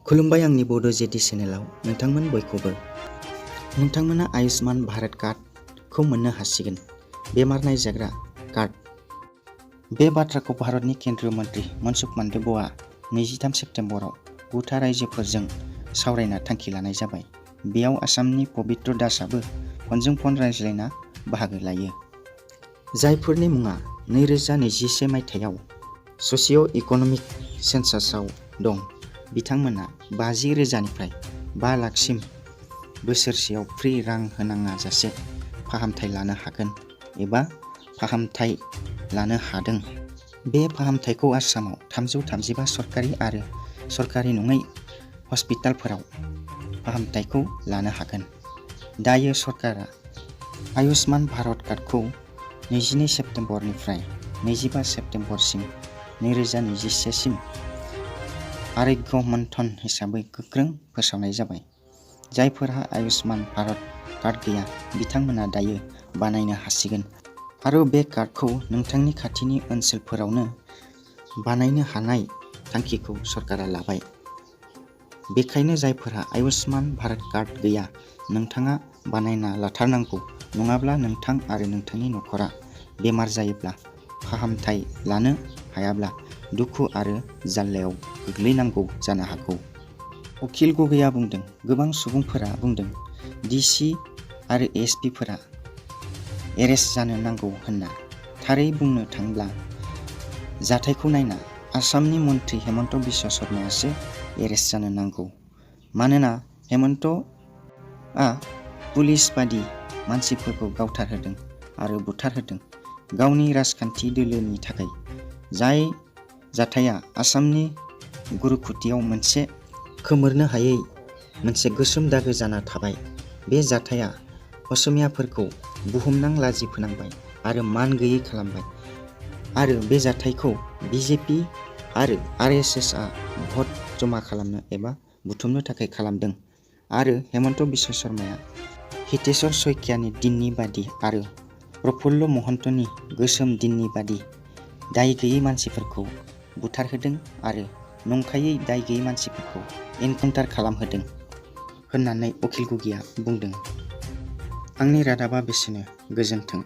खुलुमबाय आंनि बड' जेटि चेनेलाव नोंथांमोन बयखौबो। नोंथांमोना आयुष्मान भारत कार्डखौ मोननो हासिगोन, बेमार नायजाग्रा कार्ड। बे बाथ्राखौ भारतनि केन्द्रीय मन्त्री मनसुख मांडवियआ 23 सेप्तेम्बराव 9था रायजोफोरजों सावरायना थांखि लानाय जाबाय। बेयाव आसामनि पबित्र दासआबो फनजों फन रायज्लायना बाहागो लायो। जायफोरनि मुङा 2021 मायथाइयाव स'सिय'-इक'नमिक सेन्सासआव दं, बिथांमोना 50,000निफ्राय 5 लाखसिम बोसोरसेयाव फ्रि रां होनाङा जासे फाहामथाय लानो हागोन एबा फाहामथाय लानो हादों। बे फाहामथायखौ आसामाव 335 सरकारि आरो सरकारि नङै हस्पिटालफोराव फाहामथायखौ लानो हागोन। दायो सरकारा आयुष्मान भारत कार्डखौ 22 सेप्तेम्बरनिफ्राय 25 सेप्तेम्बरसिम 2021 सिम आर'ग्य मन्थन हिसाबै गोख्रों फोसावनाय जाबाय। जायफोरहा आयुष्मान भारत कार्ड गैया बिथांमोना दायो बानायनो हासिगोन आरो बे कार्डखौ नोंथांनि खाथिनि ओनसोलफोरावनो बानायनो हानाय थांखिखौ सरकारा लाबाय। बेखायनो जायफोरहा आयुष्मान भारत कार्ड गैया, नोंथाङा बानायना लाथारनांगौ, नङाब्ला नोंथां आरो नोंथांनि नखरा बेमार जायोब्ला फाहामथाय लानो हायाब्ला दुखु आरो जाल्लायाव गोग्लैनांगौ जानो हागौ। अखिल गगैआ बुंदों। गोबां सुबुंफोरा बुंदों डि.सि. आरो एस.पि.फोरा एरेस्ट जानो नांगौ होनना। थारै बुंनो थांब्ला जाथायखौ नायना आसामनि मन्त्रि हेमन्त बिश्व शर्मायासो एरेस्ट जानो नांगौ। मानोना हेमन्तआ पुलिस बादि मानसिफोरखौ गावथारहोदों आरो बुथारहोदों गावनि राजखान्थि दोलोनि थाखाय। जाय जाथाया आसामनि गुरुखुथियाव मोनसे खोमोरनो हायै मोनसे गोसोम दागो जाना थाबाय। बे जाथाया असमियाफोरखौ बुहुमनां लाजि फोनांबाय आरो मान गैयै खालामबाय आरो बे जाथायखौ बि.जे.पि. आरो आर.एस.एसआ भट जमा खालामनो एबा बुथुमनो थाखाय खालामदों आरो हेमन्त बिश्व शर्माया हितेश्वर शइकियानि दिननि बादि आरो प्रफुल्ल महन्तनि गोसोम दिननि बादि दाय गैयै मानसिफोरखौ बुथारहोदों आरो नंखायै दाय गैयै मानसिफोरखौ एनकाउन्टार खालामहोदों होननानै अखिल गगैआ बुंदों। आंनि रादाबा बेसेनो। गोजोन्थों।